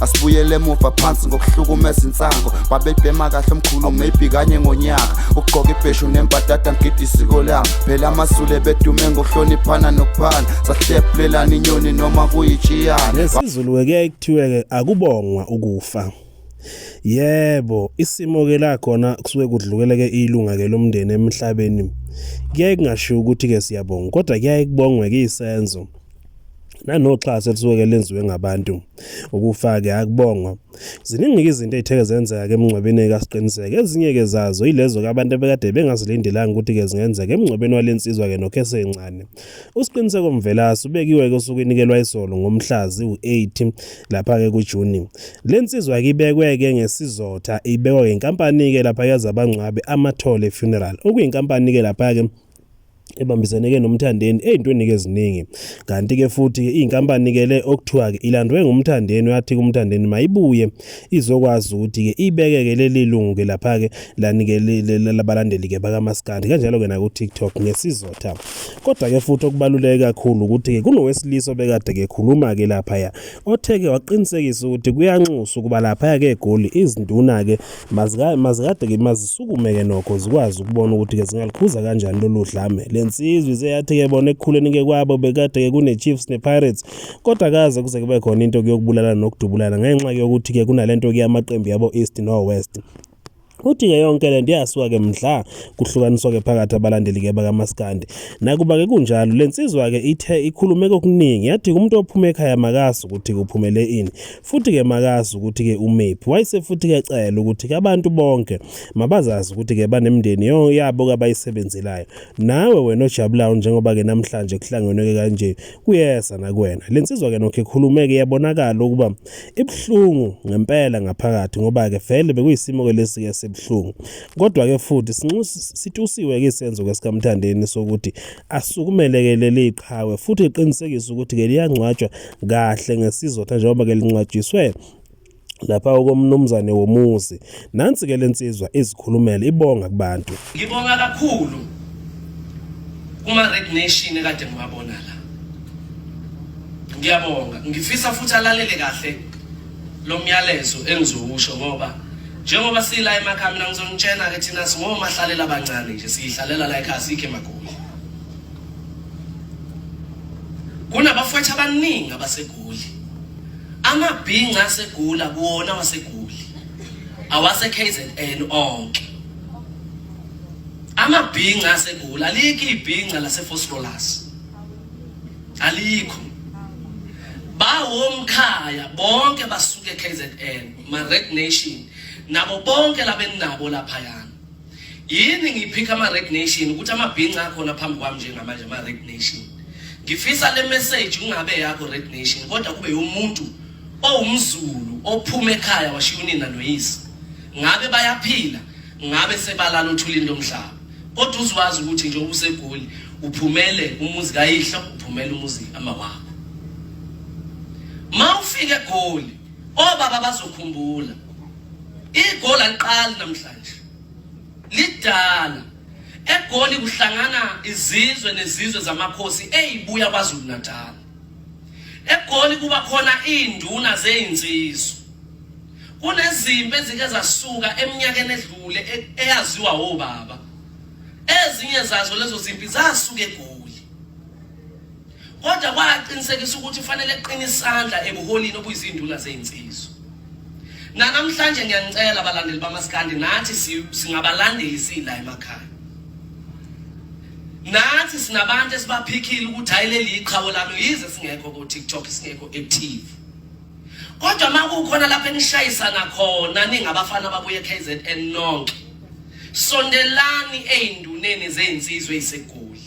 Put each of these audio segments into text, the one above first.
Asibuyele emuva phansi ngokuhlukumeza insango. Babebhema kahle omkhulu maybe kanye ngonyaka. Ukugqoka ibheshu nembadada ngigida isiko lami. Phela amaZulu ebedume ngokuhloniphana nokuphana. Sahlephulelana inyoni noma kuyitshiyana. NgesiZulu-ke kuyaye kuthiwe-ke akubongwa ukufa. Yebo, isimo-ke la khona kusuke kudlukeleke ilunga-ke lomndeni emhlabeni. Kuyaye kungashiwo ukuthi-ke siyabonga, kodwa kuyaye kubongwe-ke isenzo nanoxhaso elisuke lenziwe ngabantu. Ukufa-ke akubongwa. Ziningi-ke izinto ey'theke zenzeka-ke emngcwabeni kaSiqiniseko. Ezinye-ke zazo yilezo-ke abantu abekade bengazilindelanga ukuthi-ke zingenzeka emngcwabeni wale nsizwa-ke nokho esencane. USiqiniseko Mvelase ubekiwe-ke osukwini-ke lwayizolo ngomhla ziwu-8 lapha-ke kuJuni. Le nsizwa-ke ibekwe-ke ngesizotha, ibekwa ngenkampani-ke lapha yazabangcwabi Amathole Funeral, okuyinkampani-ke lapha-ke ebambisene-ke noMthandeni ey'ntweni-ke eziningi. Kanti-ke futhi-ke iy'nkampani-ke le okuthiwa-ke ilandwe nguMthandeni, wathi kuMthandeni mayibuye izokwazi ukuthi-ke ibeke-ke leli lungu-ke lapha-ke lanike labalandeli-ke bakamaskandi kanjalo-ke naku-TikTok ngesizotha. Kodwa-ke futhi okubaluleke kakhulu ukuthi-ke kunowesilisa obekade-ke ekhuluma-ke laphaya othe-ke waqinisekisa ukuthi kuyanxusa ukuba laphaya-ke eGoli izinduna-ke mazikade-ke mazisukume-ke nokho zikwazi ukubona ukuthi-ke zingalikhuza kanjani lolu dlame. Le nsizwa ize yathi-ke bona ekukhuleni-ke kwabo bekade-ke kune-Chiefs ne-Pirates kodwa kaze kuze kube khona into kuyokubulala nokudubulana ngenxa yokuthi-ke kunalento kuyamaqembu yabo East no-West. Uthi-ke yonke le nto yasuka-ke mhla kuhlukaniswa-ke phakathi abalandeli-ke bakamaskandi. Nakuba-ke kunjalo, le nsizwa-ke ithe ikhulume kokuningi, yathi umuntu ophuma ekhaya makazi ukuthi-ke uphumele ini, futhi-ke makazi ukuthi-ke umephi. Wayese futhi-ke ecela ukuthi-ke abantu bonke mabazazi ukuthi-ke banemindeni yabo-ke abayisebenzelayo. Nawe wena ojabulayo njengoba-ke namhlanje kuhlangenwe-ke kanje, kuyeza nakuwena. Le nsizwa-ke nokho ikhulume-ke yabonakala ukuba Ibuhlungu ngempela ngaphakathi ngoba-ke vele bekuyisimo-ke lesi-ke esibuhlungu. Kodwa-ke futhi situsiwe-ke isenzo-ke sikaMthandeni sokuthi asukumele-ke leli qhawe futhi eqinisekise ukuthi-ke liyangcwatshwa kahle ngesizotha njengoba-ke lingcwatshiswe lapha okomnumzane womuzi. Nansi-ke le nsizwa izikhulumela ibonga kubantu. Ngibonga kakhulu kuma Red Nation ekade ngiwabona la. Ngiyabonga. Ngifisa futhi alalele kahle lo myalezo engizowusho ngoba njengoba sila emakhaya mina ngizonitshena ke thina singomahlalela abancane nje siyihlalela la ekhaya sikhe emagoli. Kunabafowethu abaningi abaseGoli. Amabhinca aseGoli akuwona waseGoli. Awase KZN onke. Amabhinca aseGoli alikho ibhinca laseVosloorus. Alikho. Bawomkhaya bonke basuke KZN, ma Red Nation nabo bonke labenabo laphayana. Yini ngiphika ama Red Nation ukuthi amabhinca akhona phambi kwami njengamanje ama Red Nation. Ngifisa le message kungabe yakho Red Nation kodwa kube yomuntu owumZulu ophuma ekhaya washiya unina noyise. Ngabe bayaphila ngabe sebalala othulini lomhlaba. Kodwa uzwazi ukuthi njengoba useGoli uphumele umuzi kayihlo uphumele umuzi amawakho. Mawufika eGoli obaba bazokhumbula. Igoli aliqali namhlanje. Lidala. EGoli kuhlangana izizwe nezizwe zamakhosi ezibuya kwaZulu Natal. EGoli kuba khona izinduna zezinsizwa. Kunezimpi ezike zasuka eminyakeni edlule e, eyaziwa obaba. Ezinye zazo lezo zimpi zasuka eGoli. Kodwa kwaqinisekisa ukuthi kufanele kuqine isandla ebuholini obuyizinduna zezinsizwa. Nanamhlanje ngiyanicela abalandeli bamaskandi nathi singabalandeli sila emakhaya. Nathi sinabantu esibaphikhile ukuthi hayi leli iqhawe lami yize singekho ko TikTok singekho active. Kodwa makukhona lapho enishayisana khona ningabafana ababuye KZN nonke. Sondelani eyinduneni zezinsizwa eziseGoli.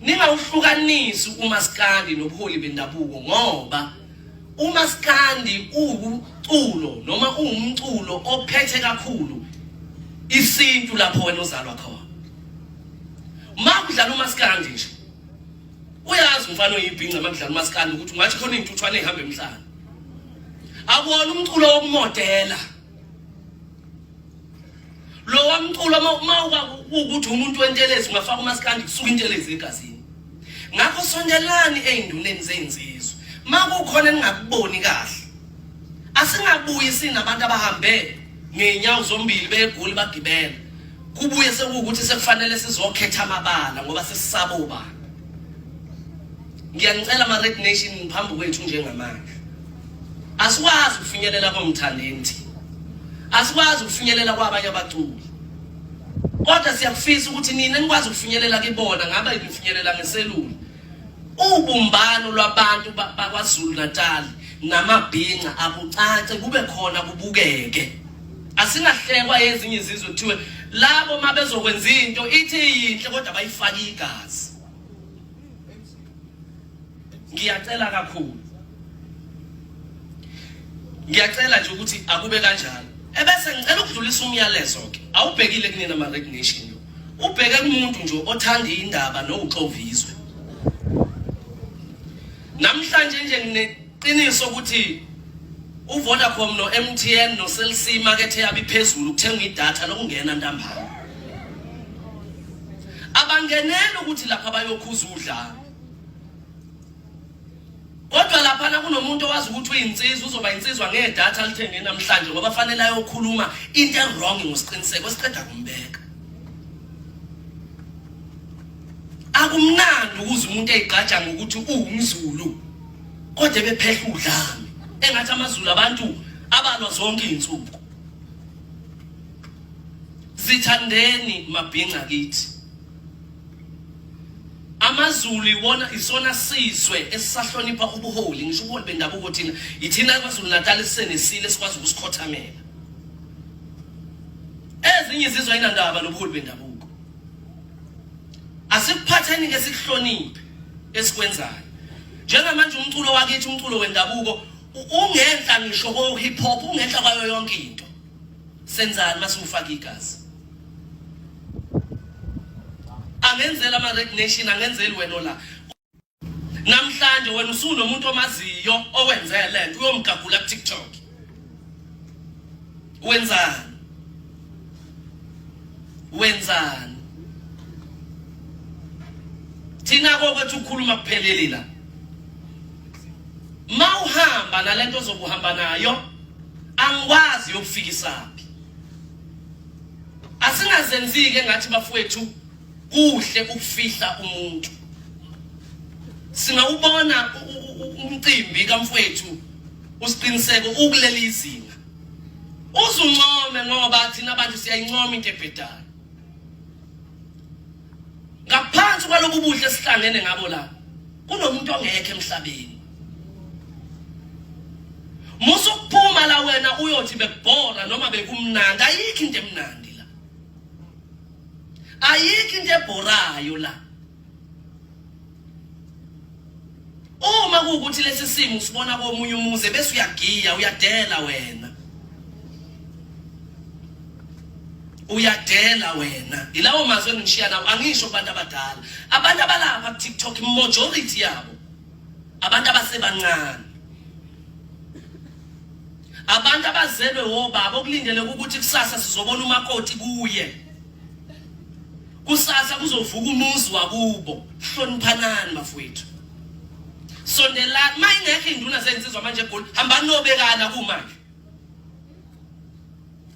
Ningawuhlukanisi umaskandi nobuholi bendabuko ngoba umaskandi uwuculo noma uwumculo ophethe kakhulu isintu lapho wena ozalwa khona. Makudlala umaskandi nje uyazi umfana oyibhinca makudlala umaskandi ukuthi ungathi khona iy'ntuthwane ey'hamba emhlane. Akuwona umculo wokumodela. Lo wamculo uma ukuthi umuntu wentelezi ungafaka umaskandi kusuka intelezi egazini. Ngakho sondelani ey'nduneni zey'nsizwa. Uma kukhona eningakuboni kahle. Asingabuyi sinabantu abahambe ngeenyawo zombili begoli bagibela. Kubuye sekuwukuthi sekufanele sizokhetha amabala ngoba sesisaba obani. Ngiyanicela ama Red Nation phambi kwethu njengamanje. Asikwazi ukufinyelela komthandeni thina. Asikwazi ukufinyelela kwabanye abaculi. Kodwa siyakufisa ukuthi nina nikwazi ukufinyelela kibona ngabe nifinyelela ngeselula. Ubumbano lwabantu bakwaZulu Natal namabhinca akucace kube khona kubukeke. Asingahlekwa ezinye izizwe kuthiwe labo mabezokwenza into ithi yinhle kodwa bayifaka igazi. Ngiyacela kakhulu. Ngiyacela nje ukuthi akube kanjalo. Ebese ngicela ukudlulisa umyalezo ke. Awubhekile kunina ma Red Nation lo. Ubheke kumuntu nje othanda indaba nowuxovizwe. Namhlanje nje ngineqiniso ukuthi uVodacom no-MTN no-Cell C imakethe yabo iphezulu kuthenga idatha lokungena ntambama. Abangeneli ukuthi lapha bayokhuza udlame. Kodwa laphana kunomuntu owazi ukuthi uyinsizwa uzoba insizwa ngedatha alithenge namhlanje ngoba fanele ayokhuluma into ewrong ngosiqiniseko esiqeda kumbeka. Akumnandi ukuze umuntu eyigqaja ngokuthi uwumZulu kodwa ebephehla udlame engathi amaZulu abantu abalwa zonke izinsuku. Zithandeni mabhinca kithi. AmaZulu iwona isona sizwe esisahlonipha ubuholi ngisho ubuholi bendabuko thina ithina kwaZulu Natal esisenesile esikwazi ukusikhothamela. Ezinye izizwe ayinandaba nobuholi bendabuko. Asikuphatheni ke sikuhloniphe esikwenzayo. Njengamanje umculo wakithi umculo wendabuko ungenhla ngisho ko hip hop ungenhla kwayo yonke into. Senzani masiwufaka igazi? Angenzela ama Red Nation angenzeli wena la. Namhlanje wena usunomuntu omaziyo owenze lento uyomgagula ku TikTok. Wenzani? Wenzani? Thina kokwethu ukukhuluma kupheleli la. Mawuhamba nalento ozobuhamba nayo angikwazi yokufikisaphi. Asingazenzike ngathi bafowethu kuhle ukufihla umuntu. Singawubona umcimbi kamfowethu usiqiniseko ukuleli izinga. Uzuncome ngoba thina abantu siyayincoma into ebhedayo. Ngaphansi kwalobu buhle esihlangene ngabo la kunomuntu ongekho emhlabeni. Musa ukuphuma la wena uyothi bekubhora noma bekumnandi ayikho into emnandi la. Ayikho into ebhorayo la. Uma kuwukuthi lesi simo usibona komunye umuzi bese uyagiya uyadela wena. Uyadela wena. Yilawo mazwi engishiya nawo angisho kubantu abadala. Abantu abalapha ku TikTok majority yabo abantu abasebancane. Abantu abazelwe wobaba okulindeleke ukuthi kusasa sizobona umakoti kuye. Kusasa kuzovuka umuzi wakubo. Hloniphanani bafowethu. Sondelani mayingekho induna zensizwa manje eGoli hambani nobekana kumanje.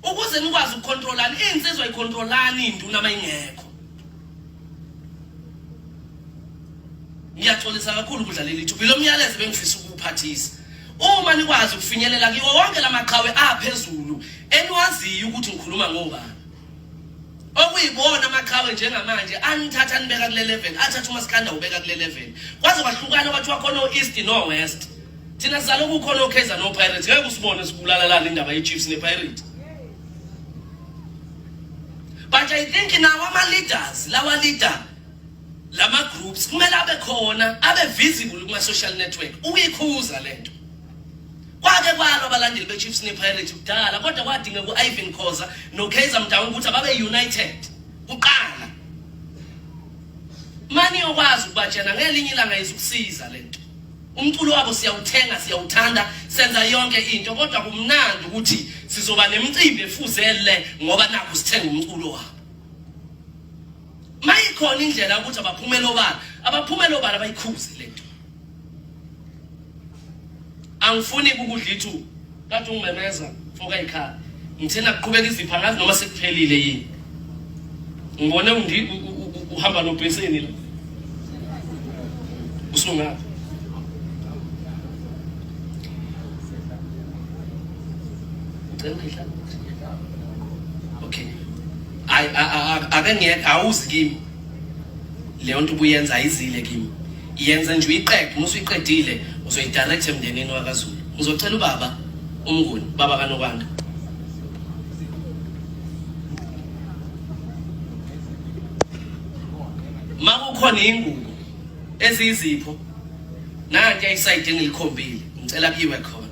Ukuze nikwazi ukucontrolana insizwa icontrolani induna mayingekho. Ngiyaxolisa kakhulu ukudlalela ithuba. Ilo myalezo bengifisa ukuwuphathisa. Uma nikwazi ukufinyelela kiwo wonke lamaqhawe aphezulu eniwaziyo ukuthi ngikhuluma ngobani. Okuyibona amaqhawe njengamanje anithatha nibeka kule level, athatha umaskanda ubeka kule level. Kwaze kwahlukana kwathiwa khona o-East no-West. Thina sizaloku kukhona o-Kaizer no-Pirates. Ngeke usibone sibulalalana indaba ye-Chiefs ne-Pirates. But I think now ama-leaders, lawa leader, lama groups kumele abe khona, abe visible kuma social network. Ukuyikhuza lento. Kwake kwalwa abalandeli beChiefs nePirates kudala kodwa kwadingeka u-Ivan Khoza noKaizer Motaung ukuthi ababe united kuqala. Mani yokwazi ukubatshena ngelinye ilanga izokusiza lento. Umculo wabo siyawuthenga siyawuthanda senza yonke into kodwa kumnandi ukuthi sizoba nemicimbi efuze le ngoba nakho sithenga umculo wabo. Mayikhona indlela ukuthi abaphumele obala, abaphumele obala bayikhuze lento. Angifuni ukudla ithuba. Kade ungimemeza mfoka ikhaya. Ngithena kuqhubeka izipho angazi noma sekuphelile yini. Ngibone uhamba nobheseni la. Usungaphi? Ucela ukudla? Okay. Ay ake ngiyeke awuzi kimi. Leyo nto ubuyenza ayizile kimi. Yenza nje uyiqede, uma usuyiqedile uzoyidirect emndenini wakaZulu. Ngizocela ubaba uMnguni, baba kaNokwanda. Makukhona ingubo eziyizipho nanti ayisayidi engilikhombile, ngicela kuyiwe khona.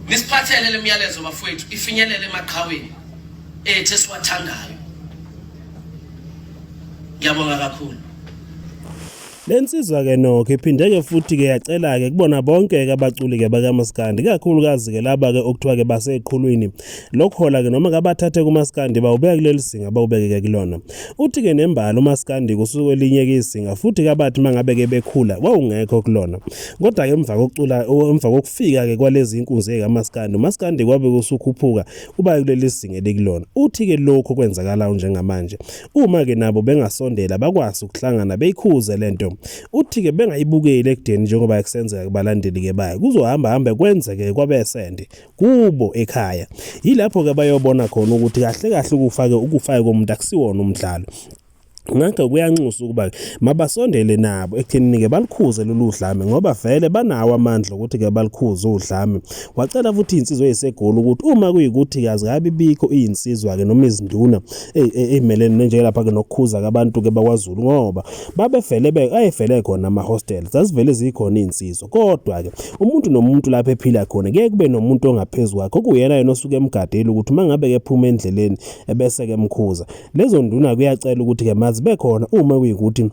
Nisiphathele lemiyalezo bafowethu ifinyelele emaqhaweni ethu esiwathandayo. Ngiyabonga kakhulu. Le nsizwa-ke nokho iphinde-ke futhi-ke yacela-ke kubona bonke-ke abaculi-ke bakamaskandi ikakhulukazi-ke laba-ke okuthiwa-ke baseqhulwini lokuhola-ke noma kabathathe kumaskandi bawubeka kuleli zinga bawubeke-ke kulona. Uthi-ke nembala umaskandi kusuke kwelinye-ke izinga futhi kabathi mangabe-ke bekhula wawungekho kulona. Kodwa-ke emva kokucula emva kokufika-ke kwalezi inkunzi kamaskandi umaskandi kwabe kusukhuphuka uba kuleli zinga elikulona. Uthi-ke lokhu okwenzakalayo njengamanje uma-ke nabo bengasondela bakwazi ukuhlangana beyikhuze lento. Uthi-ke bengayibukeli ekudeni njengoba kusenzeka kubalandeli-ke bayo kuzohamba hambe kwenzeke kwabesende kubo ekhaya. Yilapho-ke bayobona khona ukuthi kahle kahle ukufake ukufake komuntu akusiwona umdlalo. Ngakho kuyanxusa ukuba mabasondele nabo ekuthenini-ke balikhuze lolu dlame ngoba vele banawo amandla ukuthi-ke balikhuze udlame. Wacela futhi iy'nsizwa ey'seGoli ukuthi uma kuyikuthi-ke azikabi bikho iy'nsizwa-ke noma izinduna ey'melene njengalapha-ke nokukhuza-ke abantu-ke bakwaZulu ngoba babevele ayevele khona ama-hostel, zazivele zikhona iy'nsizwa. Kodwa-ke umuntu nomuntu lapho ephila khona kuye kube nomuntu ongaphezu kwakhe okuyena yena osuke emgadile ukuthi uma ngabe-ke ephuma endleleni ebese-ke emkhuza. Lezo nduna kuyacela ukuthi-ke mazibe khona uma kuyikuthi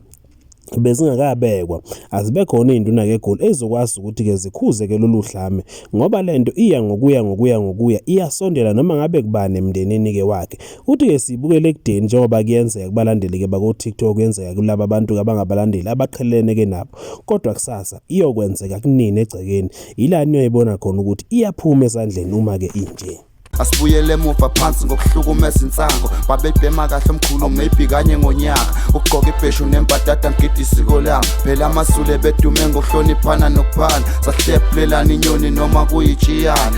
bezingakabekwa azibe khona iy'nduna-ke eGoli ezizokwazi ukuthi-ke zikhuze-ke lolu dlame ngoba le nto iya ngokuya ngokuya ngokuya iyasondela noma ngabe kubani emndenini-ke wakhe. Uthi-ke siyibukele ekudeni njengoba kuyenzeka kubalandeli-ke bako-TikTok kuyenzeka kulaba bantu-ke abangabalandeli abaqhelelene-ke nabo kodwa kusasa iyokwenzeka kunini egcekeni yila niyoyibona khona ukuthi iyaphuma esandleni uma-ke inje. Asibuyele emuva phansi ngokuhlukumeza insango babebhema kahle omkhulu maybe kanye ngonyaka ukugqoka ibheshu nembadada ngigida isiko lami phela amasule bedume ngokuhloniphana nokuphana sahlephulelana inyoni noma kuyitshiyane.